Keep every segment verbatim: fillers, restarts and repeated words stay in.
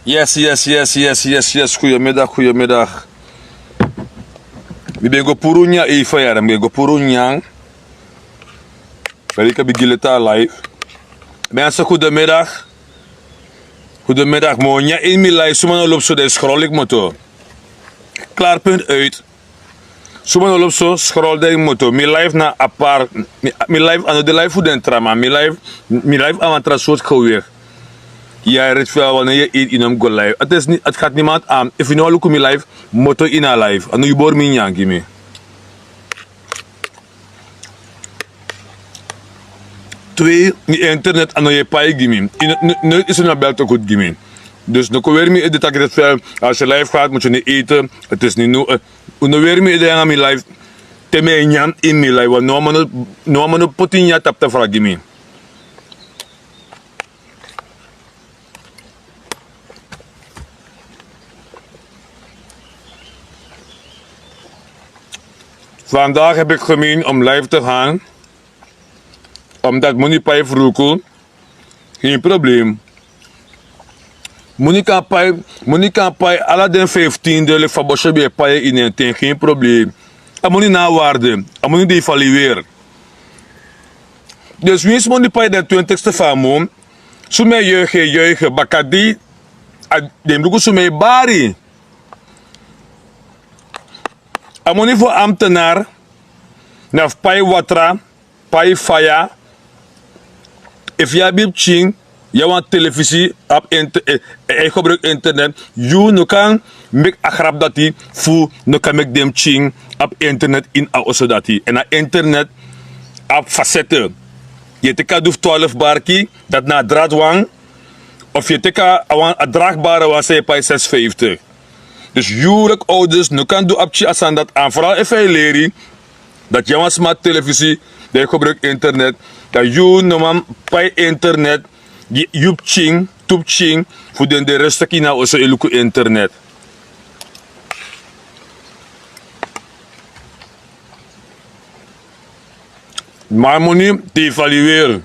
Yes, yes, yes, yes, yes, yes. Goedemiddag, goedemiddag. Mi ben go puru nyan even, yara. Mi ben go puru nyan. Welke bigin leti a live. Mensen, goedemiddag. Goedemiddag, mo nyan in mi live. Suma no lobi so, dan scroll ik moto. Klaar, punt uit. Suma no lobi so, scroll dan moto. Mi live na apart. Mi, mi live a no de live fu den tra man. Mi live, mi live a wan tra soort gewicht. Ya, het wel wanneer je eet, je nam go live. Het is niet, het gaat niemand aan. If you no luku mi live, moto in a live. A no yu bori mi nyan gi mi. Twee, mi internet a no e pai gi mi. Yu no, no, no, is na bel te goed gi mi. Dus no kon weri mi ede taki dat fel, als je live gaat, moet je niet eten. Het is niet no, eh, un no weri mi ede nanga mi live. Te mi e nyan in mi live. Want no man no, no man no poti nyan tapu tafra gi mi. Vandaag heb ik gemeend om live te gaan, omdat mi no e pai fruku. Geen probleem. Mi no kan pai, mi no kan pai ala den vijftiende leki fa Bosho ben e pai en ini en ten, geen probleem. A moni no abi waarde, a moni devalueer. Dus winsi mi no e pai den twintigste fu a mun, suma e juich, e juich, baka dei, a den luku suma e bari. A moni fu ambtenaar, na fu pai watra, pai faya. Efu yu abi pikin, yu abi wan telefisi, abi inter-, eh, eh, yu e gebruik internet, yu no kan meki a grap dati fu no kan meki den pikin abi internet ini a oso dati. En a internet abi facette. Yu e teki a du fu twaalf barki, dati na a draad wan, of yu e teki a wan, a draagbare wan san yu e pai zes vijftig. Dus yu leki ouders no kan du a pikin a sani dati aan, vooral efu yu e leri, dati yu abi wan smart telefisi, dan yu gebruik internet, dan yu no man pai internet gi yu pikin, tu pikin, fu den de rustig ini a oso e luku internet. Ma a moni devalueer.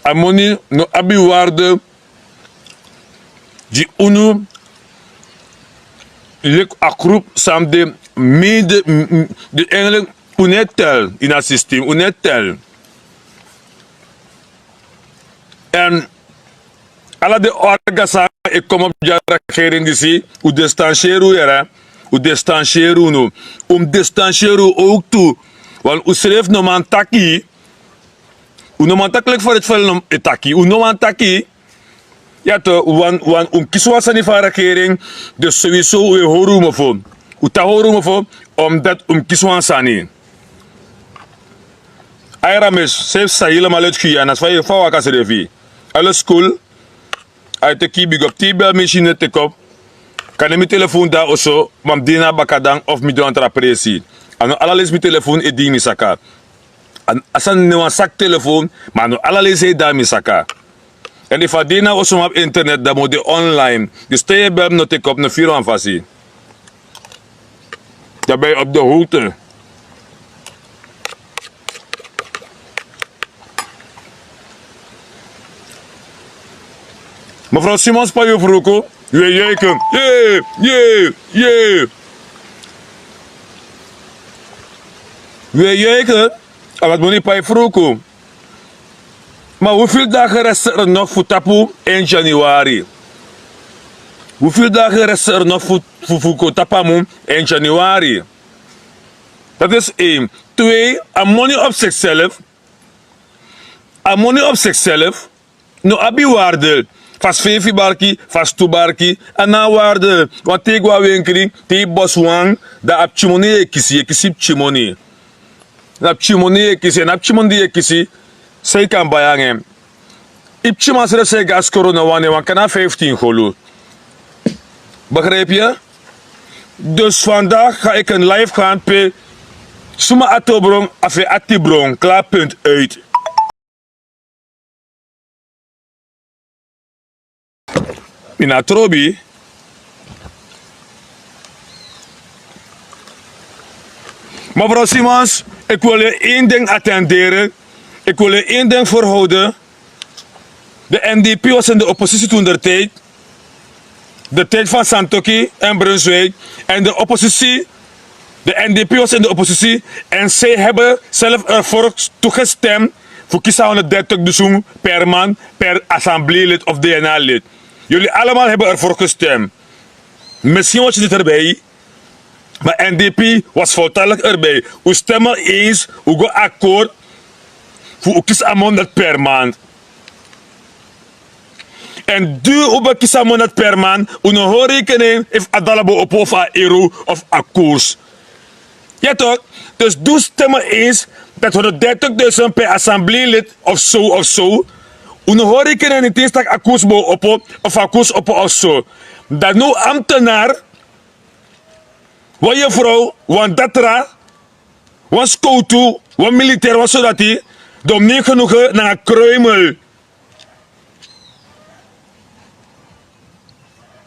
A moni no abi waarde gi unu, leki a groep san de mede, m-, m-, dus eigenlijk un no e tel ini a systeem, un no e tel. En ala den orga san e kon op gi a regering disi, un distanseri un, yere, un distanseri unu. Un distanseri un ook tu. Want un srefi no man taki. Un no man taki leki fa den fu unu e taki. Un no man taki. Ya to, wan, wan, un kisi wan sani fu a regering, dus sowieso un e hori un mofo. Un tan hori un mofo, omdat un kisi wan sani. Aira Mis, srefi sa helemaal uit Guyana, fa yu e waka srefi. Alles cool. A e teki yu bigi op, te yu bel mi, mi no e teki op. Kande mi telefon de na oso, ma mi de na a baka dan of mi de na wan tra presi. A no ala leisi mi telefon e de na mi saka. A, a sani na wan saki telefon, ma a no ala leisi a e de na mi saka. En efu a de na oso, mi abi internet, dan mi o de online. Dus te yu e bel mi, mi no teki op, no firi wan fasi. Dan ben yu op de hoogte. Mevrouw Simons, pai yu fruku, yu e juichen. Yee, yee, yee. Yu e juichen, omdat mi no e pai fruku. Maar hoeveel dagen rest er nog fu tapu in januari? Hoeveel dagen rest er nog fu, fu, fu kon tapu a mun in januari? Dat is één. Twee, a moni op zichzelf. A moni op zichzelf no abi waarde. Fa a feifi barki, fa a tu barki, a no abi waarde. Want te yu go na winkri, te yu bosi wan, dan a pikin moni yu e kisi, yu e kisi pikin moni. Na pikin moni yu e kisi, na pikin moni di yu e kisi, san yu kan bai nanga en. Yu pikin man srefi san e go na skoro na wan, na wan kan na vijftien golu. Begrijp je? Dus vandaag ga ik een live gaan pe suma atobron, a fu en atibron, klaar, punt uit. Mi na trobi. Mevrouw Simons, ik wil je één ding attenderen. Ik wil je één ding voorhouden. De N D P was in de oppositie toen der tijd. de tijd van Santokhi en Brunswijk en de oppositie, de N D P was in de oppositie en zij hebben zelf ervoor toegestemd voor kisa honderddertig duizend per maand per assembleelid of D N A-lid. Jullie allemaal hebben ervoor gestemd. Misschien was je niet erbij, maar N D P was voltallig erbij. U stemmen eens, u go akkoord voor u kies amon dat per maand. En du u ben kies amon dat per maand, u no hoor rekening if a dala bo opo of a euro of a koers. Ja toch? Dus du stemmen eens dat honderddertigduizend per assembleelid of zo of zo. U no hoor rekening niet eens dat a koers bo opo of a koers opo of zo. Dan nu ambtenaar, wan juffrouw, wan datra, wan skowtu, wan militair, wan soldati, dan mi genoegen naar een kruimel.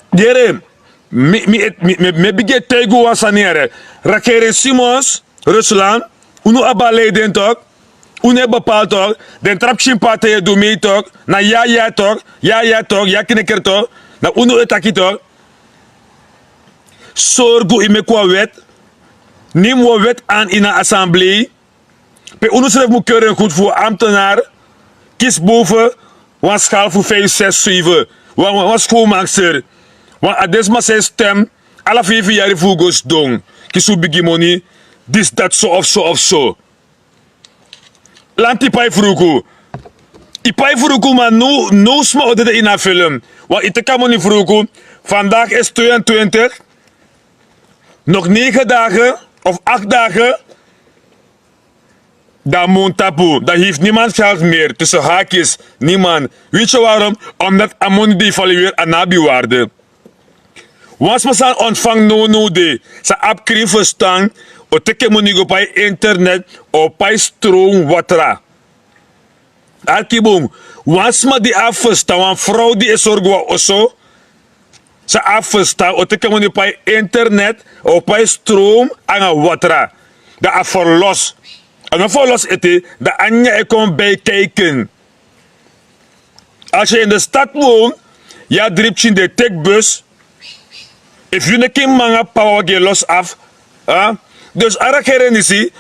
Yere, mi, mi, mi, mi, mi bigin e taigi wan sani yere. Regering Simons, Rusland, unu abi a lei den tok, unu e bepaal tok, den tra pikin partijen e du mee tok, na ya ya tok, ya ya tok, ya knikker tok, na unu e taki tok. Sorgu yu meki wan wet, neem wan wet aan in a assemblee, pe unu srefi mu keur en goed fu wan ambtenaar kisi boven wan schaal fu vijf, zes, zeven, wan, wan, wan schoonmaakster, wan a den sma san e stem ala feifi yari fu un go sidon, kisi un bigi moni, disi dati so of so of so. Lanti pai fruku. Yu pai fruku, ma now, now sma o dede ini a film. Want yu teki a moni fruku. Vandaag is tweeëntwintig. Nog negen dagen of acht dagen, dan a mun tapu, dan heeft niemand geld meer, tussen haakjes, niemand. Weet je waarom? Omdat a moni devalueert, a no abi waarde. Wan sma san ontvang nownow de, san abi krin ferstan, o teki en moni go pai internet, o pai stroom, watra. Arki bun, wan sma di abi ferstan, wan frow di e sorgu wan oso, san abi ferstan, o teki en moni pai internet, o pai stroom nanga watra. Dan a verlos. A no verlos ete, dan a nyanyan e kon bij kijken. Als je in de stad woont, yu abi dri pikin, den e teki bus. Efu yu no ken mama nanga papa, wan gi en los afu. Dus a regering disi,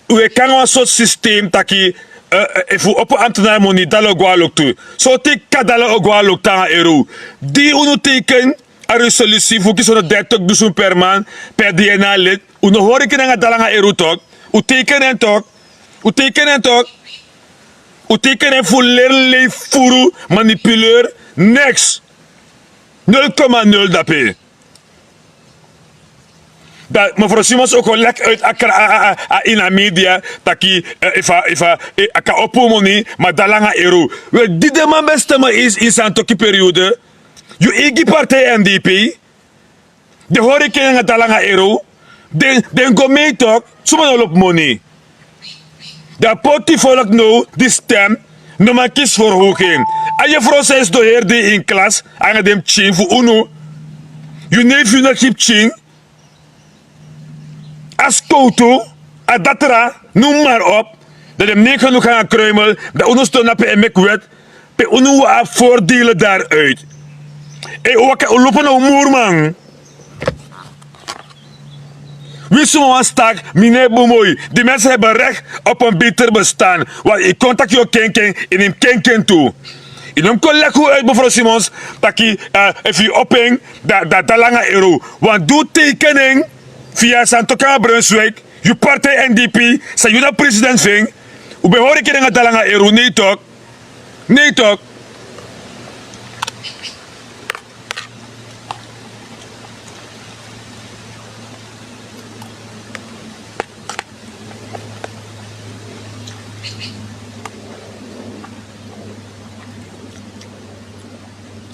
un e kon nanga wan sortu systeem taki, eh, eh, efu un opo ambtenaar moni, dala o go na loktu. Sortu kaba dala o go na loktu nanga euro. Di unu teken a resolutie fu kisi honderddertig dusun per maand per DNA-lid, un no hori kini nanga dala nanga euro tok. Un teken en tok. Un teken en tok. Un teken en fu leri lei furu, manipuleer, niks. Nul komma nul dape. Dan mevrouw Simons o kon leg uit a kra-, a, a, a, a ini a media taki, eh, efu a, efu a, eh, a kan opo moni, ma dala nanga euro. We, di den man ben stem ini, ini Santokhi periode, yu eigi partij N D P, den hori keni nanga dala nanga euro. Den, den go mee tok, suma no lobi moni. Dan poti volk now di stem, no man kisi verhoging. A yefrow san e sidon heri dei ini klas nanga den pikin fu unu. Yu neef, yu no kisi pikin. A skowtu, a datra, noem maar op. Dan den meni genoeg nanga kruimel, dan unu sidon dape e meki wet. Pe unu abi voordelen daaruit. E, un waka, un lobi na un muru, man. Wi suma wani staki, mi no e bun moi. Die mensen hebben recht op een beter bestaan. Want yu kon taki yu o kenken, yu no mus kenken tu. Yu no mus kon leg uit, mevrouw Simons, taki, eh, efu yu opo en, dan, dan, dala nanga euro. Want di un teken en, via Santokhi nanga Brunswijk, yu partij N D P, san yu na president fu en, un ben hori keni nanga dala nanga euro, nee tok. Nee tok.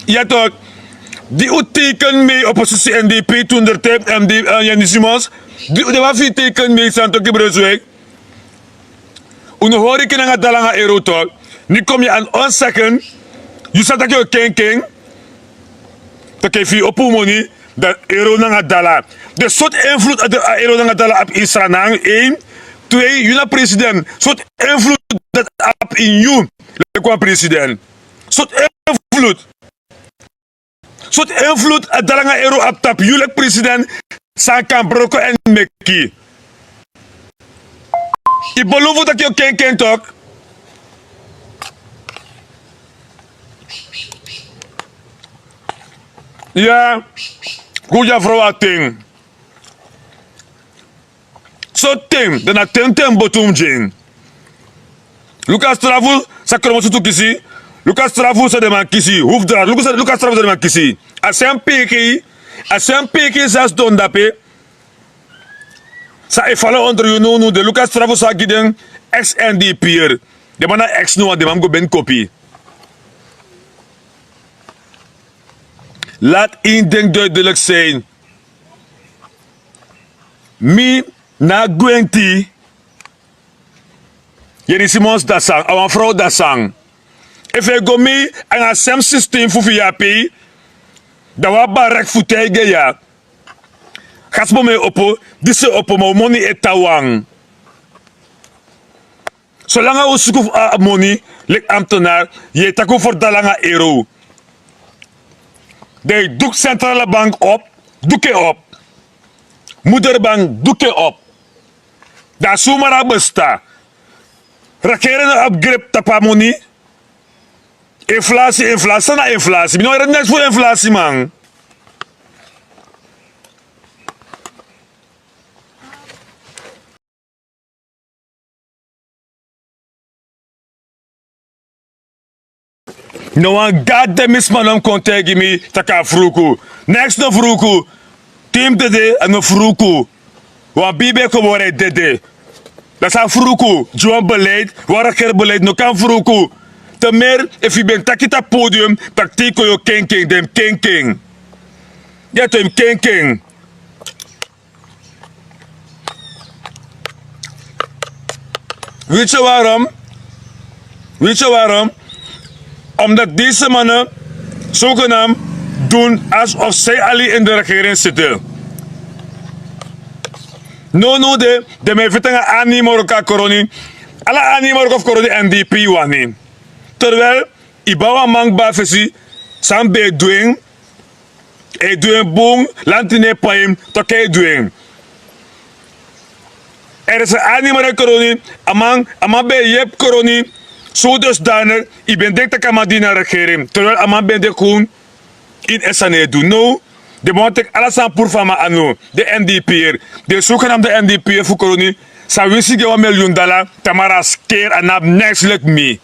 Ya tok. Di un teken mee, oppositie N D P, toen der tijd, M D, eh, Jan Simons. Di, di wan fu yu teken mee, Santokhi Brunswijk. Un no hori keni nanga dala nanga euro tok. Nu kom je aan ons zeggen, yu sa taki yu o kenken, taki efu yu opo moni, dan euro nanga dala. Dus sortu invloed a, a euro nanga dala abi ini Sranan, een. Twee, yu na president. Sortu invloed dati abi ini yu, leki wan president. Sortu invloed. Sortu invloed a dalanga ero abi tapu yu leki president? San kan broko èn meki yu belufu taki yu kenken tok. Ya, gudu a frow a ten. So ten dan na ten ten botum gi en. Luku a strafu san kromosutu kisi. Luku a strafu san den man kisi hufdratu. Luku a strafu san den man kisi. A sen piki a sen piki san sidon dape. San e fala ondro yu nownu den luku a strafu san a gi den. Ex-n d p r. Den man na ex no wan den man mus go beni kopi. Lati ini den duidelik sin. Mi na a gwenti. Yeni simons dasan a wan frow dasan. Efu e go mi anga sem sistem fu fi yapi. Dan wan barek fu taigi en ya. Gasbo mi e opo. Disi e opo ma un moni e tan wan. Solanga un suku fu a moni leki amtenari yu e taki un ferdalanga ero. Den e duku sentrala bank op. Duku en op. Muderbank duku en op. Dan a sumara besta. Regeren no abi grip tapu a moni. Inflasi inflasi san na inflasi mi no weri neks fu inflasi man. No wan gadi den mi sma no mus kon taigi mi tak' a fruku. Neks no fruku. Te yu mus dede a no fruku. Wan bibi e kon moro e dede. Dati san a fruku gi wan beleid. Wan regerbeleid no kan fruku. Te meri efu yu ben taki tapu podium tak' te yu kon yu o kenken den mus kenken. Yu e ten yu mus kenken. Witi warom? Witi warom? Omdat disi mannen sogenam dun asof si ali in de regering siti. No no de de mi e fiti nanga ani moroko a koroni. Ala ani moroko fu koroni n d p wani. Terwel yu ban wan man kba fesi san ben e du en. E du en bun. Lanti no e pai en toki e du en. Eri san ani moro e koroni. A man ben e yepi koroni. Sodusdanik yu ben denki tak' a man dini a regering terwel a man ben de kun. Ini en sani e du now. Den man wani teki ala sani puru fu a man anu. Den n d p r den e suku nami den n d p r fu koroni. San winsi gi en wan milyun dala tamara a skeri a no abi neks leki mi.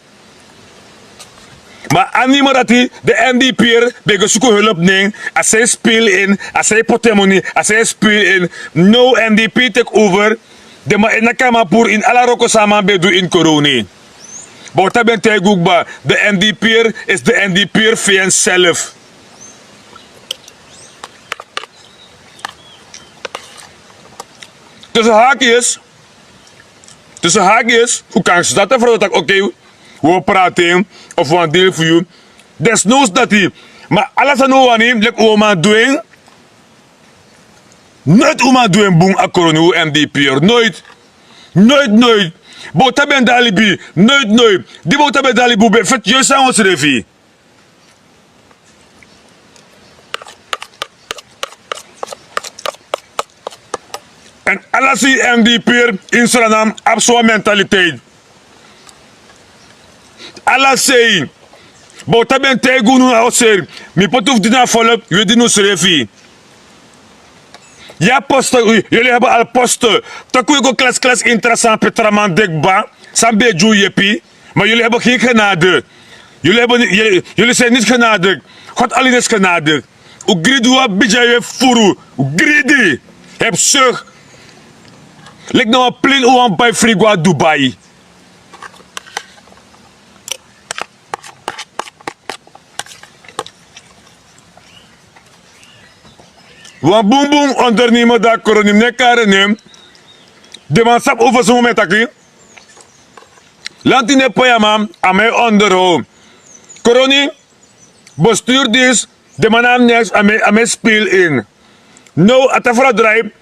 Ma a nima dati den n d p r ben go suku hulp nen. A san e spil in a san e poti en moni a san e spil in. Now n d p r teki over. Den man e naki a man puru ini ala wroko san a man ben du ini koroni. Bowta ben taigi un kba den n d p r isi den n d p r fi en self. Tusu haki isi tusu haki isi un kan si dati a frow taki okei. Un o prati en of wan dili fu yu. Desnowsu dati ma ala sani un wani leki un o man du en. Noiti un man du en bun a koroni un m d p r noiti. Noiti noiti. Bowta ben de a libi. Noiti noiti di bowta ben de a libi un ben feti yoisi nanga unsrefi. Èn ala sei m d p r ini sranan abi sowan mentaliteit. Ala sei. Bowta ben taigi unu na oseri mi poti un fu dini a folok yu e dini unsrefi. Yu a poste. Yuli hebi al poste. Toku yu go klasi klasi ini tra sani pe tra man de kba. San ben e gi un yepi. Ma yuli hebi gen genade. Yuli hebi yuli sei niti genade. God alin isi genade. Un gridi un abi bigi a yu e furu. Un gridi. Hebi sruk. Leki na wan plin un wani bai fri go na dubai. Wan bunbun ondernemer di a koroni mi no e kari en nen. Den man sabi un fosi mumu e taki. Lanti no e pai a man a man e onderhow. Koroni. Besturdis. Den man na a neks a man e spil in. Now a tafra drai.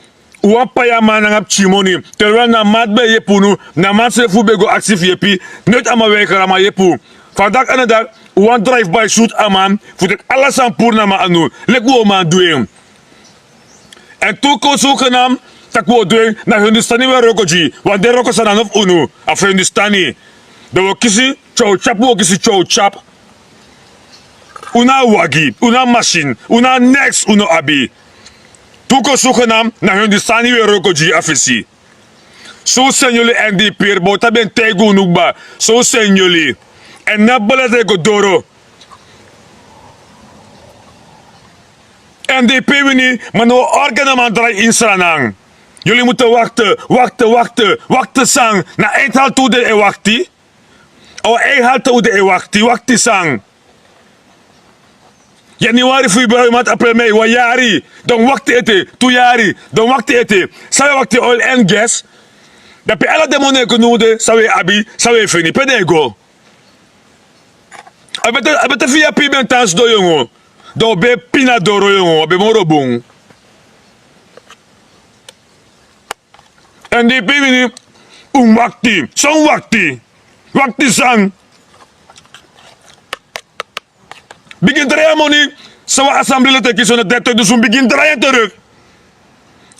Un wani pai a man nanga pikin moni. Terwel na a man di ben e yepi unu. Na a man srefi un ben go aksi fu yepi. Noiti a man weigeri a man yepi unu. Fandaki anadak. Un wani drive by shoot a man fu teki ala sani puru na man anu, leki un o man du en. Èn tu kon suku na tak' un o du en, na Hindustani un e wroko gi. Wan den wroko san na no fu unu, a fu Hindustani. Dan un o kisi tyow tyap, un o kisi tyow tyap. Un na wagi, un na masin, un na neks, un no abi. Tu kon suku na, na Hindustani un e wroko gi a fesi. So un seni yuli èn di piri bowta ben taigi unu kba. So un seni yuli. Èn na bala den go doro. Èn di piri wini, ma no wan orga no man drai ini Sranan. Yuli mutu wakti, wakti, wakti, wakti san, na eiti halti un de e wakti. O eiti halti un de e wakti, wakti san. Januari, februari, maart, april, mei, wan yari, dan wakti ete, tu yari, dan wakti ete. San un e wakti, oil èn gas. Dan pe ala den moni e go now de, san un e abi, san un e feni, pe den e go? A bete, a bete fi yu abi ben tan sidon yongo. Dan un ben pina doro yongo, a ben moro bun. Èn di piri wini, un wakti, san un wakti, wakti san. Bigin drai a moni, san wan assemblee lo teki so na dertig dusun, bigin drai en terug.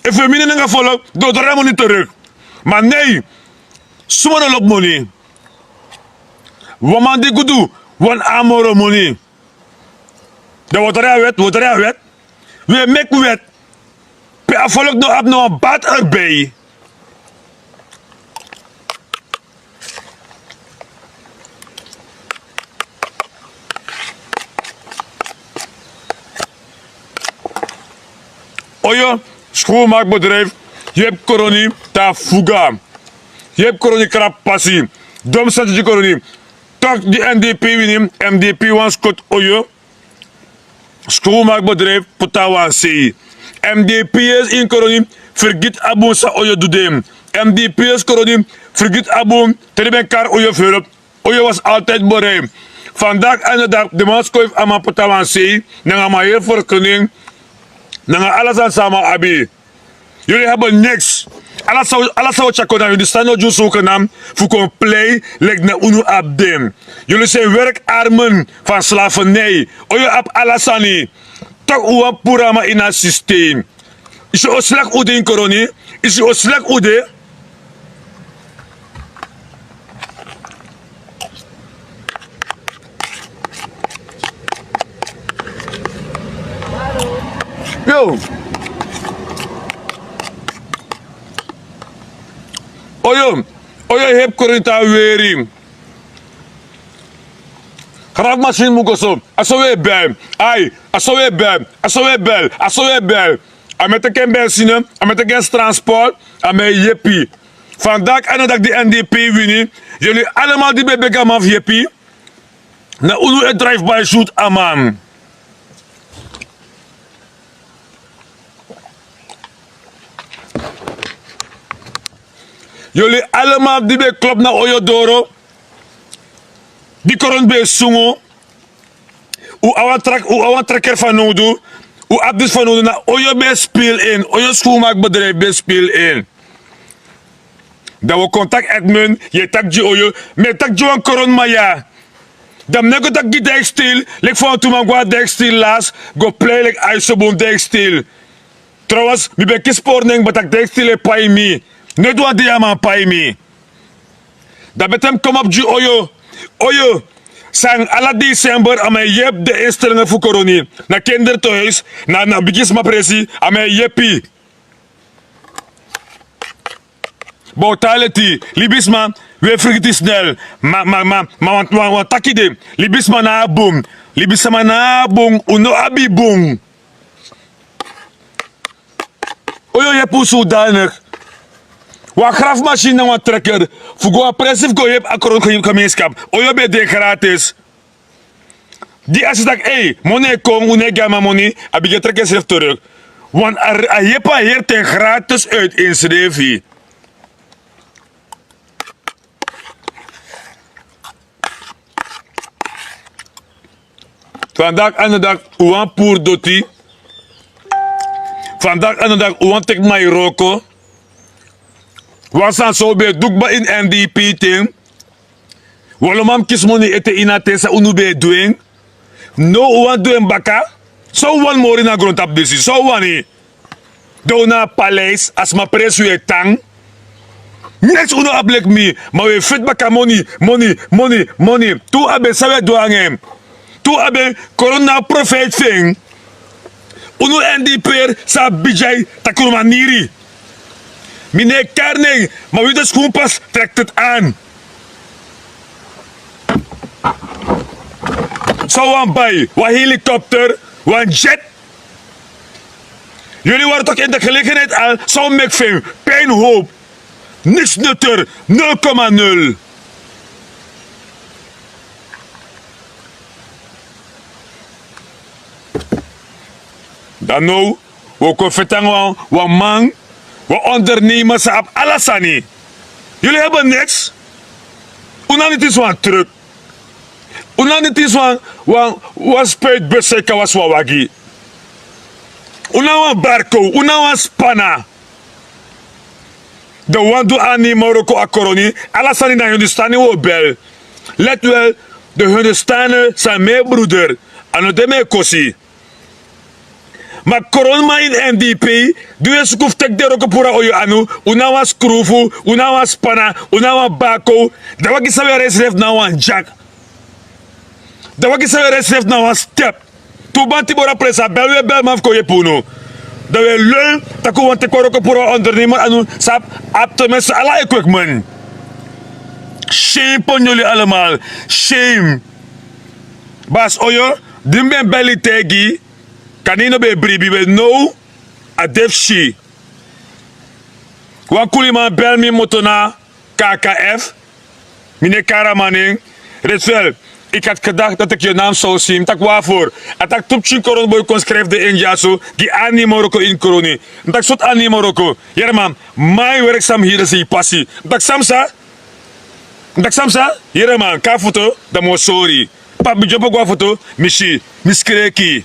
Efu yu mini nanga folo, dan un drai a moni terug. Ma nee, suma no lobi moni. Wan man di gudu, wan a moro moni. Dan un o drai a wet, un o drai a wet. Un e meki wet. Pe a folo no abi no wan bat erbij. Oyo, schoenmaakbedrijf, yepi koroni, ta fuga. Yepi koroni, krabpasi. Dom sati gi koroni. Tok di N D P wini, M D P wan skot oyo. Schoenmaakbedrijf poti na wan sei. M D P esi ini koroni, fergiti a bun san oyo du den. M D P esi koroni, fergiti a bun, te den ben kari oyo fu help. Oyo was altijd bereid. Vandaag aan de dag, den man skoifi a man poti na wan sei, nanga a man heri vergunning, nanga ala sani san a man abi. Yuli abi niks. Ala san, ala san un tyari kon na yuli, san no gi un zogenaamd fu kon plei leki na unu abi den. Yuli zijn werkarmen van slavernij. Oyo abi ala sani. Toch un wani puru a man ini a systeem. Yu si o sleki un de ini koroni. Yu si o sleki un de. Yo. Oyo, oyo hebi koroni tan weri. Grafmasin mu go so. A so un e bel. Ai, a so un e bel. A so un e bel. A so un e bel. A mu e teki en benzine, a mu e teki en transport, a mu e yepi. Vandaag aan de dag di N D P wini, yuli allemaal di ben begi a man fu yepi, na unu e drive by shoot a man. Yuli allemaal di ben klop na oyo doro, di koroni ben sungu, un abi wan trak-, un abi wan trekker fanowdu, un abi disi fanowdu, na oyo ben speel in, oyo schoenmaakbedrijf ben speel in. Dan un o kon taki Edmund, yu e taki gi oyo, mi e taki gi wan koronman ya. Dan mi no e go taki gi Dijksteel, leki fa wantu man go na Dijksteel last, go plei leki a e so bun Dijksteel. Trouwens, mi ben kisi pori nen, ma taki Dijksteel e pai mi. Noiti wan dei a man pai mi. Dan bete mi komopu gi oyo. Oyo, san ala december a man e yepi den instellingen fu koroni. Na kinderthuis, na, na bigisma presi, a man e yepi. Bowta leti, libisma, un e fergiti snel. Ma, ma, ma, ma wan, wan, wan taki de. Libisma na bun. Libisma na bun, un no abi bun. Oyo yepi un zodanig. Wan grafmasin nanga wan trekker. Fu go a presi fu go yepi a koroni gemeenschap. Oyo ben de gratis. Di a si taki, ei, moni e kon, un no e gi a man moni, a bigin trek ensrefi terug. Want a, a yepi a heri ten gratis uit ensrefi. Vandaag aan de dag, un wani puru doti. Vandaag aan de dag, un wani teki man e wroko. Wan sani san un ben e du kba ini N D P ten. Waloman mus kisi moni ete ini a ten san unu ben e du en. Now un wani du en baka. San un wani moro ini a grontapu disi? San un wani? Dan un na a paleis, a sma presi un e tan. Neks un no abi leki mi. Ma un e feti baka moni, moni, moni, moni. Te un abi en, san un e du nanga en? Te un abi en, korona na a profeiti fu en. Unu N D P-ers sa bigi yu tak' unu maniri. Mi no e kari nen, ma wi de skun pas trek teti an. San un wani bai? Wan helikopter, wan jet? Yuli wari toki ini de gelegenheid al, san un meki fu en? Puinhopu. Niks nutter, nul komma nul. Dan now, wi o kon feti nanga wan, wan man, wan ondernemer san abi ala sani. Yuli hebi niks. Un na niti wan truk. Un na niti wan, wan, wan spuitbus san e kawasi wan wagi. Un na wan barko, un na wan spana. Dan un wani du a Animoroko a koroni, ala sani na Hindustani wi o bel. Let wel, de Hindustani san mi e bruder, a no de mi e kosi. Ma koroniman ini N D P, di un e suku fu teki den wroko puru na yu anu, un na wan skrufu, un na wan spana, un na wan bako, dan waki san un e rei srefi na wan dyak. Dan waki san un e rei srefi na wan step. Tu banti boro a presi, a bel un e bel man fu kon yepi unu. Dan un e lul tak' un wani teki wan wroko puru na wan ondernemer anu san abi tenminste ala ekwekman. Shame pon yuli allemaal. Shame. Basi Oyo, di mi ben bel yu taigi yu, kande yu no ben e bribi, ma now a de fu si. Wan kuliman bel mi, moto na K K F. Mi no e kari a man nen. Ritswel, ik had gedacht dat ik je naam zou zien. Mi taki waarvoor? A taki tu pikin koroni boi kon skrijfi den en dyaso gi Animoroko ini koroni. Mi taki sortu Animoroko? Yere man, mi e werk san mi hiri, san yu pasi. Mi taki san mi sa? Mi taki san mi sa? Yere man, kon na foto, dan mi o sori. Papi, mi dyompo go na foto, mi si, mi skreki.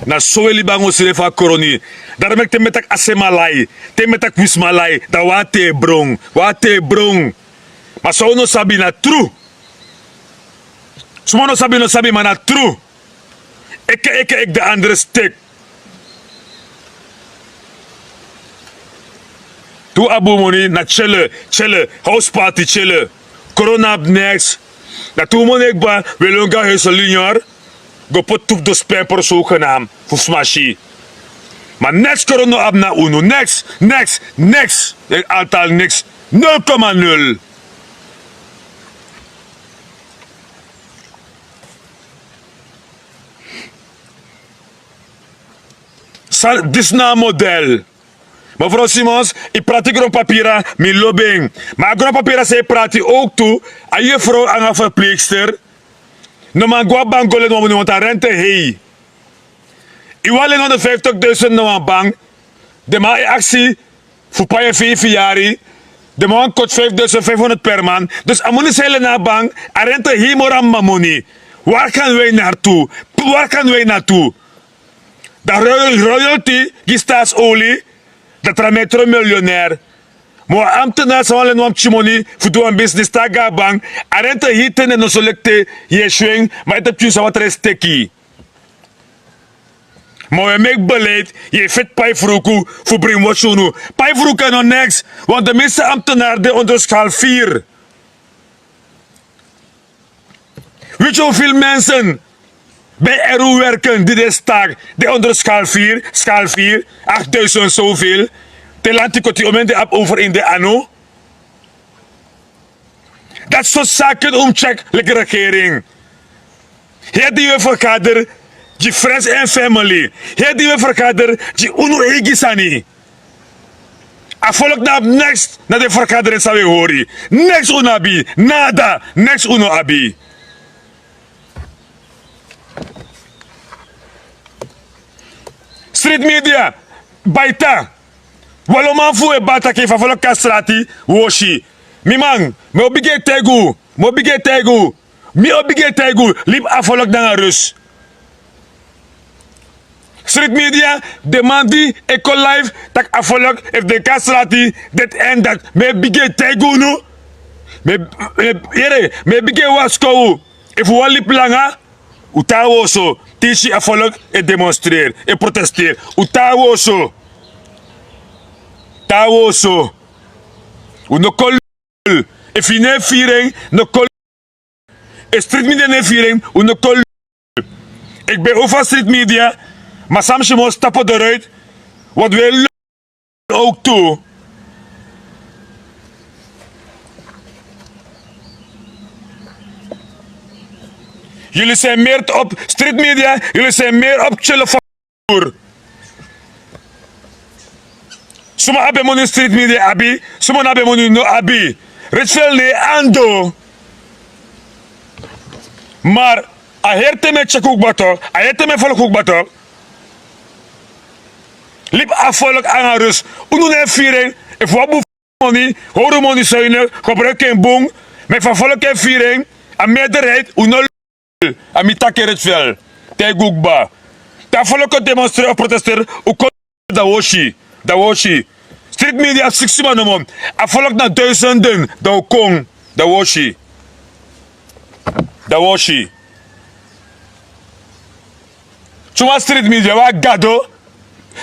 Na so wi e libi nanga unsrefi a koroni. Dati meki te mi e taki Asemalai, te mi e taki Wismalai, dan wan te bron, wan te bron. Ma san un no sabi na tru. Suma no sabi, no sabi, ma na tru. Eke, eke, eke de andere stek. Tu abi un moni na tyele, tyele, house party tyele. Korona abi neks. Na tu moni e kba, wi e lon go na huiselijner, go poti tu fu dospenper zogenaamd fu smasi. Ma neks korona no abi na unu, neks, neks, neks. Aantal niks. Nul komma nul. San, disi na a model. Mevrouw Simons, yu prati gronpapira, mi lobi en. Ma a gronpapira san yu prati ook tu, a yufrow nanga verpleegster no man go na bank go leni wan moni, want a rente hei. Yu wani leni honderdvijftigduizend na wan bank, den man e aksi fu pai en feifi yari, den man wani koti vijfduizend vijfhonderd per maand. Dus a moni san yu leni na a bank, a rente hei moro a mama moni. Waar gaan wij naartoe? Waar gaan wij naartoe? Dan royal-, royalty gi Staatsolie, dan tra metro miljonair. Ma wan ambtenaar san wani leni wan pikin moni fu du wan business, te a go na bank, a rente hei ten no so leki te yu e si en, ma ete pikin san watra e teki. Ma wi e meki beleid, yu e feti pai fruku fu brainwash unu. Pai fruku e no neks, want de meeste ambtenaar de onder schaal vier. Weet je hoeveel mensen bij R O werken die de staak, de onder schaal vier, schaal vier, achtduizend zoveel, te lanti koti omen de ap over in de ano? Dat soort zaken un mus check leki regering. Heri di wi e vergader gi friends and family. Heri di wi e vergader gi unu eigi sani. A volk no abi neks na den vergadering san wi e hori. Neks un no abi. Nada. Neks un no abi. Street media, baita. Waloman fu un e bari taki efu a volk kon na strati, un o si. Mi man, mi o bigin e taigi un, mi o bigin e taigi un, mi o bigin e taigi un, libi a volk nanga rus. Street media, den man di e kon live taki a volk, efu den kon na strati, dit en dat, mi e bigin e taigi unu. Mi e bigin e waskow un. Efu un wani libi langa, un tan na un oso. Te yu si a folk e demonstreri, e protesteri, un tan na un oso. Tan na un oso. Un no kon lul. Efu yu no e firi en, no kon lul. Efu street media no e firi en, un no kon lul. Eki ben over street media, ma san mi si mus tapu de ruit, want we lul ook tu. Jullie zijn meer op street media, jullie zijn meer op chillen van. Suma abi moni street media abi, suma no abi moni no abi. Richville no e ando. Maar a heri te mi e tyeki un kba tok, a heri te mi e folku un kba tok. Libi a folk nanga rus. Unu no e firi en. Efu un abi moni, hori un moni so yu no gebruiki en bun. Ma efu a folk e firi en, a meerderheid, un no lul. A mi taki en Richville. Taigi un kba. Te a folk kon demonstreri of protesteri, un kon dan un o si. Dan un o si. Street media abi siksi man nomo. A folk na duizenden, dan un kon. Dan un o si. Dan un o si. Tuma street media, wan gado.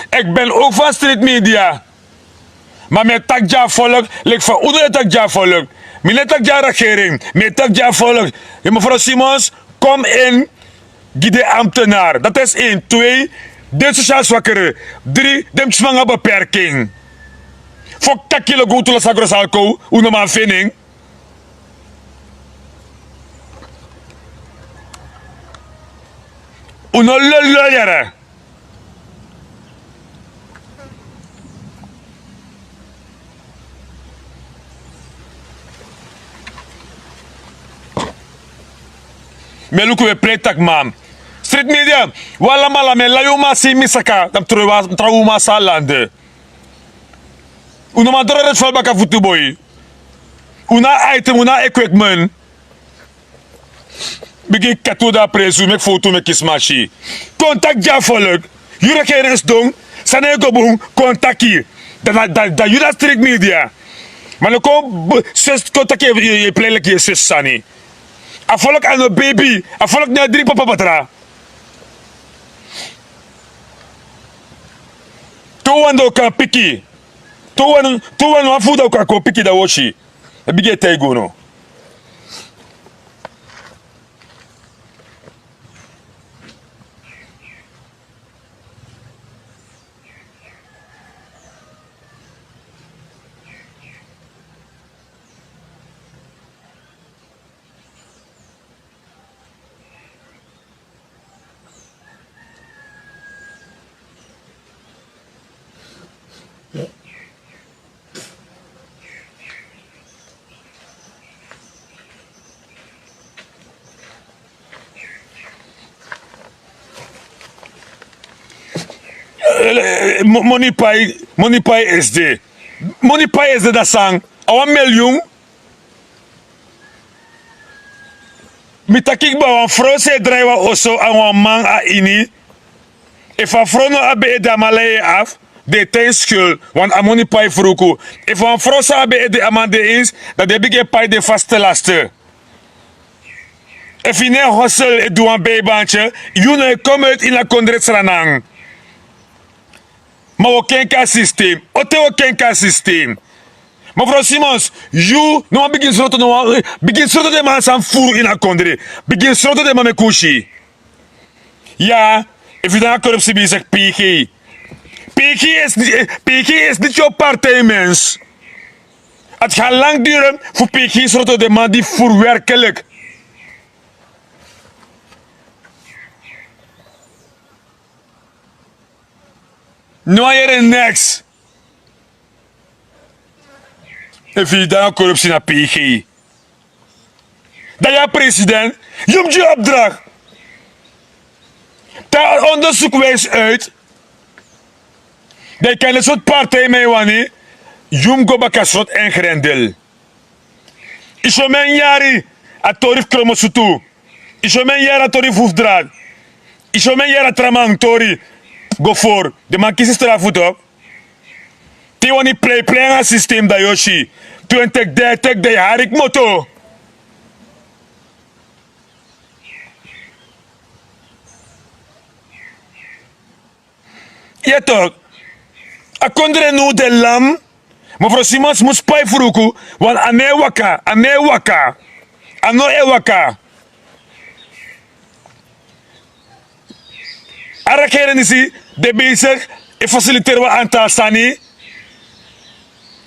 Eki ben over street media. Ma mi e taki gi a folk, leki fa unu e taki gi a folk. Mi no e taki gi a regering, mi e taki gi a folk. Mevrouw Simons, kom in, gi den ambtenaar. Dat is één. Twee, den sociaal zwakkere. Drie, den sma nanga beperking. Fok taki lo go tu lo sa grosalko, unu man fini en. Unu lolo yara. Mi e luku we plei taki man. Street media, wan lama lama e lai un man si mi saka, dan mi tron wan tra un man sa lande. Un no man doro Richville baka futu boi. Un no abi item, un no abi equipment. Bigin kati un dan presi un, meki foto, meki sma si. Kon taki gi a folk. Yu regering sidon, san no e go bun, kon taki. Dan, dan, dan yu na street media. Ma no kon, ses, kon taki yu, yu, yu plei leki yu ses sani. A folk a no baby, a folk no e dringi papa batra. Te un wani dan un kan piki. Te un wani, te un wani wan fu dan un kan kon piki dan un o si. E bigin e taigi unu. Eh, eh, mo-, moni pai, moni pai esi de. Moni pai esi de, dati san? A wan milyun. Mi taki kba, wan frow san e drai wan oso nanga wan man na ini. Efu a frow no abi ede, a man lai en afu, den e tan en skul, want a moni pai fruku. Efu wan frow san abi ede, a man de eens, dan den e bigin e pai den vaste lasten. Efu yu no e hosel, e du wan bijbaantje, yu no e kon uit ini a kondre Sranan. Ma wi o kenki a systeem. Ote wi o kenki a systeem. Mevrouw Simons, yu no man bigin sroto, no man bigin sroto den man san furu ini a kondre. Bigin sroto den man, meki un si. Ya, efu yu de nanga korupsi bezig, P G. P G is niet, P G is niet jouw partij, mens. Het gaat lang duren fu P G sroto den man di furu werkelijk. No wan yere niks. Efu yu de nanga korupsi, na P G. Dan yu a president, yu mus gi opdracht. Te a onderzoek wijst uit dat yu kan, den sortu partij mi e wani, yu mus go baka sroto en grendel. Yu si omeni yari a tori fu Kromosutu. Yu si omeni yari a tori fu Hufdraad. Yu si omeni yari a tra man tori go voor. Den man kisi strafu toch. Te yu wani pleiplei nanga systeem, dan yu o si. Twintik dertik dan yu hari kmoto. Ye tok, a kondre no de lam. Mofro simans mus pai fruku. Wan a no e waka a no e waka. A no e waka. A regerin disi de besik e fasiliteri wan antal sani.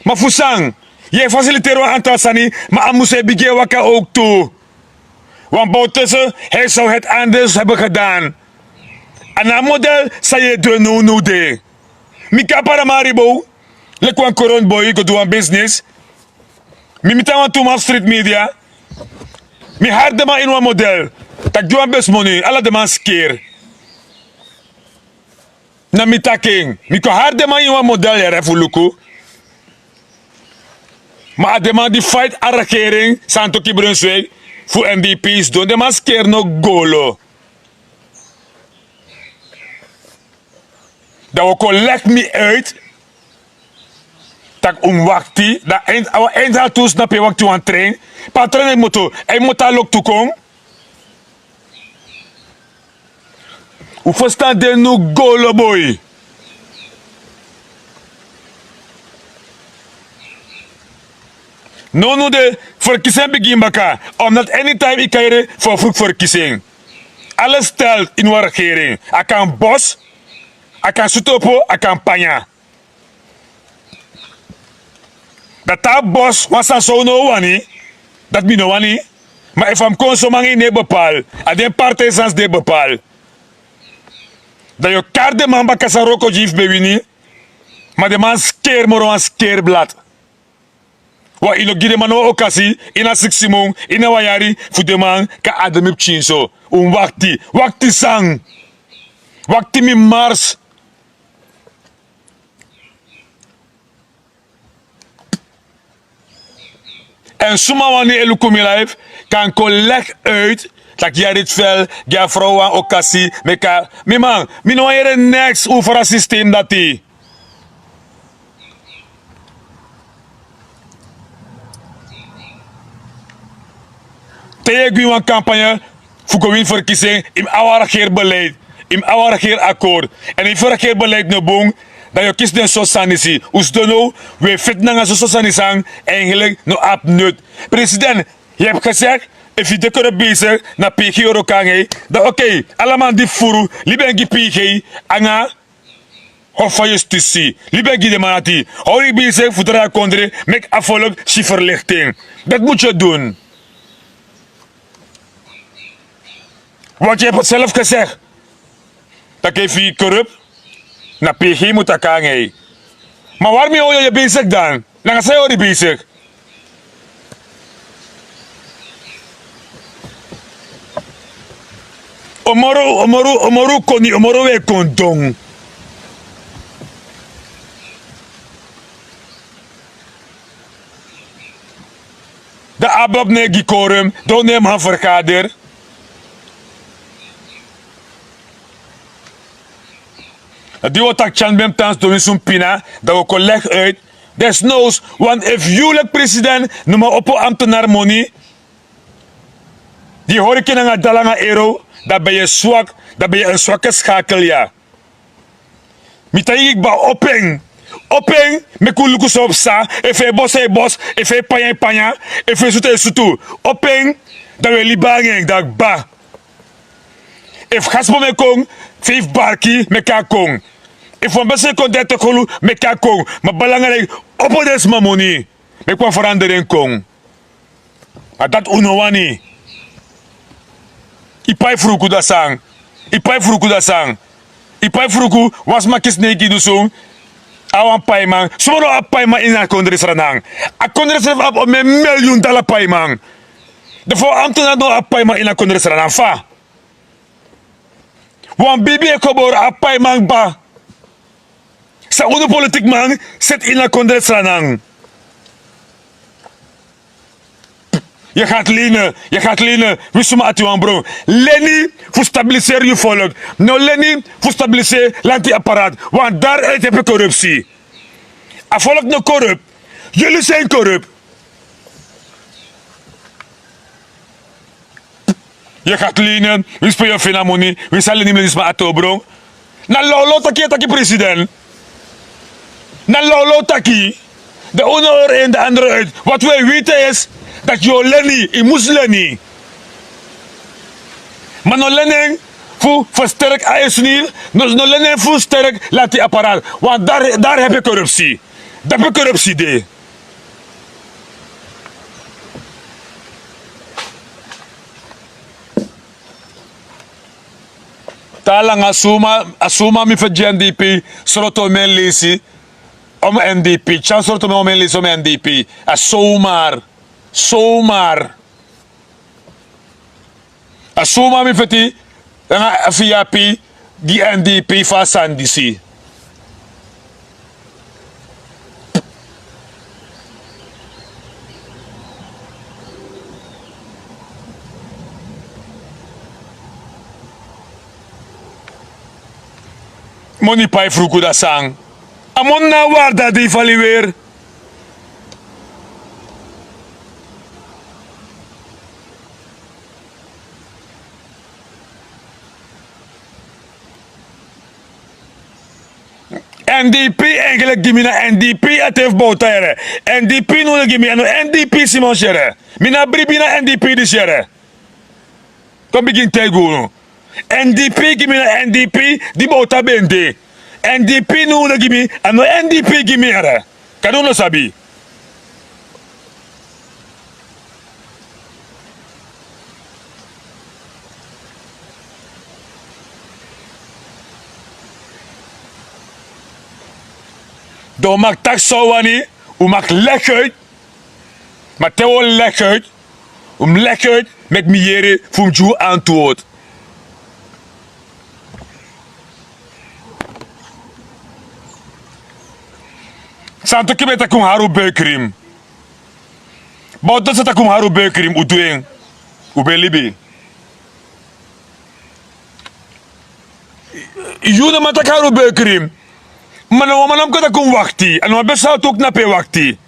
Ma fu san yu e fasiliteri wan antal sani? Ma a mus e bigin e waka owk tu. Wan bowtese hei sow heti anders hebi gedan. A na a model san yu e du en nownow de. Mi kon a paramaribow leki wan koront boi go du wan bisnis. Mi miti a wantu man fu strit media. Mi hari den man ini wan model tak' gi wan besi moni ala den man skeri. Na mi taki en mi kon hari den man ini wan model yere fu luku. Ma a den man di faiti a regering santo kibren swei fu m d p sidon den man skeri no golo. Dan wi o kon legi mi uit tak' un mus wakti dan a wan eindhaltu un snapu e wakti wan trein. Pe a trein e kmoto? A e kmoto a loktu kon. Un ferstan den nu golo boi. Nownu de ferkisi en bigin baka. Omdati enitaim yu kairi fu o fruku ferkisi en. Ala stel ini wan regering a kan bos, a kan sutu opo, a kan panya. Dan te a bos wan sani san un no o wani, dati mi no wani. Ma efu a mus kon son man en yu no e bepal. A den partij sani si den e bepal. Dan yu o kari den man baka san wroko gi yu fu ben wini. Ma den man skeri moro wan skeri blad. Wan yu no gi den man no wan okasi ini a siksi mun ini a wan yari fu den man kan ademi pikin so. Un wakti wakti san? Wakti mi mars. Èn suma wani e luku mi life kan kon legi uit tak' yari tfel gi a frow wan okasi meki a mi man. Mi no wani yere neks un fara sistem dati. Te yu e gwi wan kampanye fu go wini ferkisi en yu mus abi wan regeerbeleid. Yu mus abi wan regeerakord. Èn efu yu regeerbeleid no bun dan yu o kisi den soso sani disi. Un sidon now un e feti nanga soso sani san eigenlik no abi nut. President, yu ebi gesegi efu yu de koro besigi na pigi yu wroko nanga yu. Dan okei, ala man di fufuru libi en gi pigi yu nanga hofu fu a yustisi. Libi en gi den man dati. Hori yu besigi fu drai a kondre meki a folku si ferlikti en. Dati mus yu dun. Wantu yu ebi selfu gesegi tak' efu yu korup na pigi yu mus taki nanga yu. Ma wari mi hori yu e besigi dan? Nanga san yu hori besigi? O moro o moro o moro koni o moro we kon don. Dan abab no e gi korum. Dan un no e man ferkader. Di wi o taki tyan ben mus tan sidon winsi un pina dan wi o kon legi uit. Desnows want efu yu leki president no man opo ambtenari moni. Di yu hori ken nanga dala nanga ero dan ben yu e swak. Dan ben yu en swake skakel ya. Mi taigi kba opo en. Opo en. Meki un luku san o psa. Efu en bos en bos, efu en panya en panya, efu en sutu en sutu. Opo en. Dan wi e libi nanga en dan kba. Efu gasbom e kon, feifi barki meki a kon. Efu wan besi e kon derti kolu meki a kon. Ma balangari opo den sma moni. Meki wan feranderi en kon. Ma dati un no wani. Yu pai fruku dan san? Yu pai fruku dan san? Yu pai fruku. Wan sma kisi neiki yu dusun. A wan paiman suma no abi paiman ini a kondre sranan? A kondre sranan abi omen milyun dala paiman. Dan fa wan ambtenari no abi paiman ini a kondre sranan fa? Wan bibi e kobori a paiman kba. San unu politikman seti ini a kondre sranan? Yu e gati leine. Yu e gati leine. Wi suma ati wan bron. Leni fu stabiliseri yu folku. No leni fu stabiliseri lanti aparat. Wan dari e tepe korupsi. A folku no korup. Yulu sen korup. Yu e gati lini, winsi pe yu o feni a moni, winsi a lini mi leni sma a tobron. Na lawlaw taki yu e taki, president. Na lawlaw taki. Dan un no hori en de andere uit. Wat wij weten is dat yu o leni, yu mus leni. Ma no leni en fu versterk a esnil, no, no leni en fu sterk lati apparaat. Want daar, daar heb je corruptie. Dape corruptie de. Te a langa suma, a suma mi fu gi N D P, sroto mi en lesi, om N D P, tyan sroto mi om en lesi, om N D P, a sumar, sumar. A suma mi feti, nanga a fiapi, gi N D P fu a sani disi. Moni pai fruku da san. A moni na a warda di fali weri. N D P, eigenlijk gi mi na N D P a ten fu Bouta yere. N D P no gi mi, a no N D P Simons yere. Mi na bribi na N D P disi yere. Kon bigin taigi unu. N D P gi mi na N D P di Bouta ben de. N D P no gi mi, a no N D P gi mi yere. Kadi un no sabi. Dan un mag taki san un wani, un mag leg uit. Ma te un o leg uit, un mus leg uit, meki mi yere fu mi gi un antwoord. Santoki ben taki un hari un buikrim. Bouta sa taki un hari un buikrim, un du en. Un ben libi. Yu no man taki hari un buikrim. Ma na wan man no mus kon taki un wakti. A no wan ben sa tu knapu e wakti.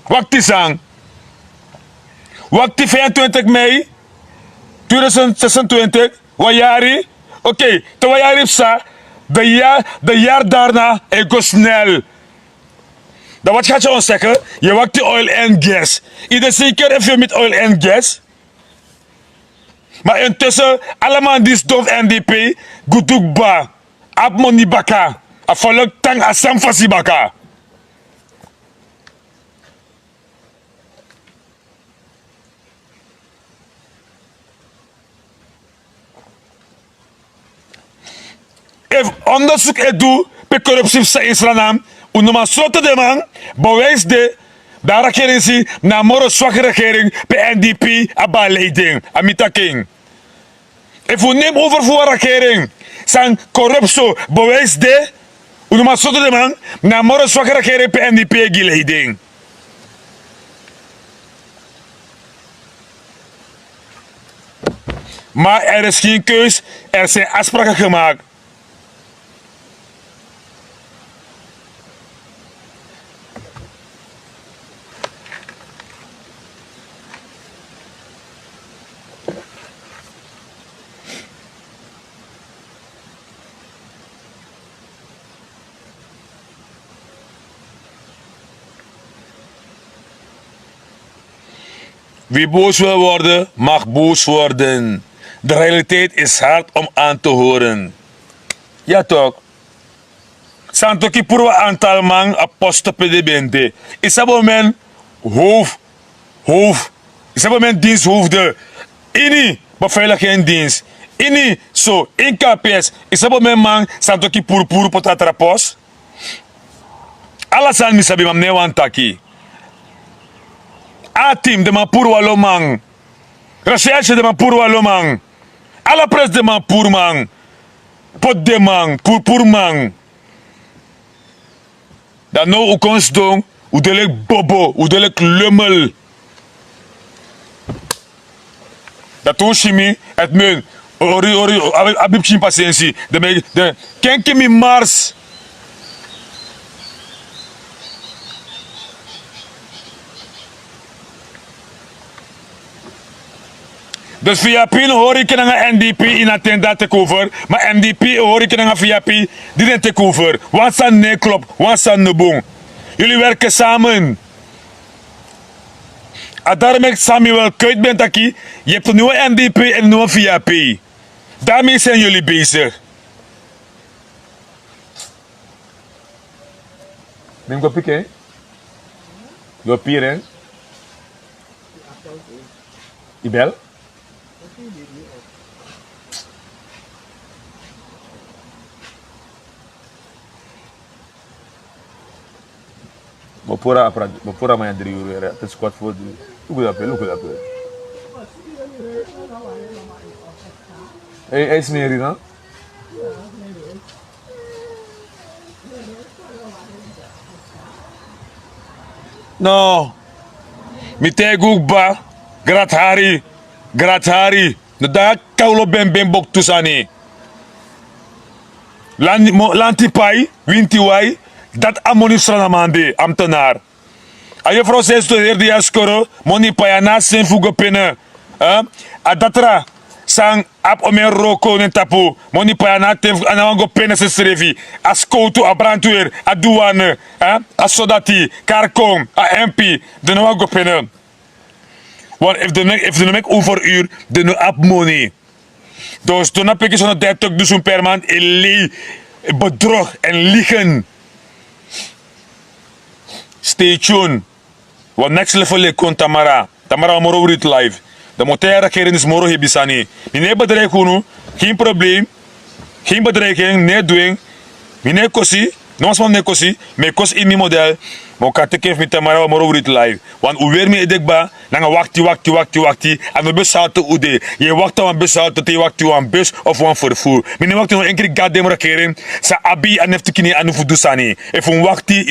Wakti san? Wakti vijfentwintig mei tweeduizend zesentwintig, wan yari. Oké, te wan yari psa, de ya-, de yari daarna e go snel. Dan wat gaat je ons zeggen? Je wacht die oil en gas. Ieder zeker even met oil en gas. Maar intussen, allemaal die stom N D P, gudugba, abmoni baka, a volk tang a samfasi baka. Efu onderzoek e du pe korupsi fu san ini Sranan, un no man sroto den man, bewijs de, dan a regering si na a moro swaki regering pe N D P abi a leiding, a mi taki en. Efu un nemi over fu wan regering san korupt so, bewijs de, un no man sroto den man, na a moro swaki regering pe N D P e gi leiding. Maar er is geen keus, er zijn afspraken gemaakt. Wie boos wil worden, mag boos worden. De realiteit is hard om aan te horen. Ja toch? Santoki puru wan aantal man a posto pe den ben de. Yu sabi omen hoofd, hoofd. Yu sabi omen diensthoofden. Ini beveiligingsdienst. Ini so, ini K P S. Yu sabi omen man Santoki puru puru poti a tra post. Ala sani mi sabi, ma mi no e wani taki. A team, den man puru wan lo man. Recherche, den man puru wan lo man. Ala presi den man puru man. Poti den man, puru puru man. Dan now un kon sidon, un de leki bobo, un de leki lummel. Dati un si mi, eti men, ori, ori, abi, abi pikin pasensi, den ben, den, kenki mi mars. Dus vip no hori yu ken nanga n d p ini a ten di a teki over. Ma n d p e hori yu ken nanga vip di den teki over. Wan sani no e klopu, wan sani no bun. Yuli werke samen. A dari meki samuel kuit ben taki, yu hebi tu niwe n d p èn niwe vip. Dami seni yuli besigi. Bin go piki en. Yu o piri en. Yu bel. Bo pura a prati bo pura man ya dri yuru yere a te skwati fo dri. Luku dape luku dape. Ei smeri no? No. Mi taigi un kba. Gratihari. Gratihari. No dati a kawlo benben boktu sani. Lanti pai, winti wai. Dati a moni fu sranaman de amtenar. A yefrow san e studeri di yu a skoro. Moni pai a no a sen fu go pene. A datra san abi omen roko na en tapu. Moni pai a no a ten fu a no wani go pene sensrefi. A skowtu a brantweri, a duwane, a sodati, karkon, a empi. Den no wani go pene. Wan efu den no meki over ur, den no abi moni. Dus dona peki sono dertig dusun per mand e lei, bedrog en ligen. Stay tune. Wan next level e kon tamara. Tamara wan moro writ live. Dan mote a regerin disi moro hebi sani. Mi no e bedreigi unu. Gen problem. Gen bedreigi en no e du en. Mi no e kosi. No wan sma mi no e kosi. Mi e kosi ini mi model. Ma un kan teki en fu mi tamara wan moro writ live. Wan un weri mi ede kba. Nanga wakti wakti wakti wakti. A no ben salto un de. Yu e wakti a wan ben salto te yu wakti wan bus of wan ferfuru. Mi no e wakti no enkri gardem regerin san abi a neftikini anu fu du sani. Efu un wakti.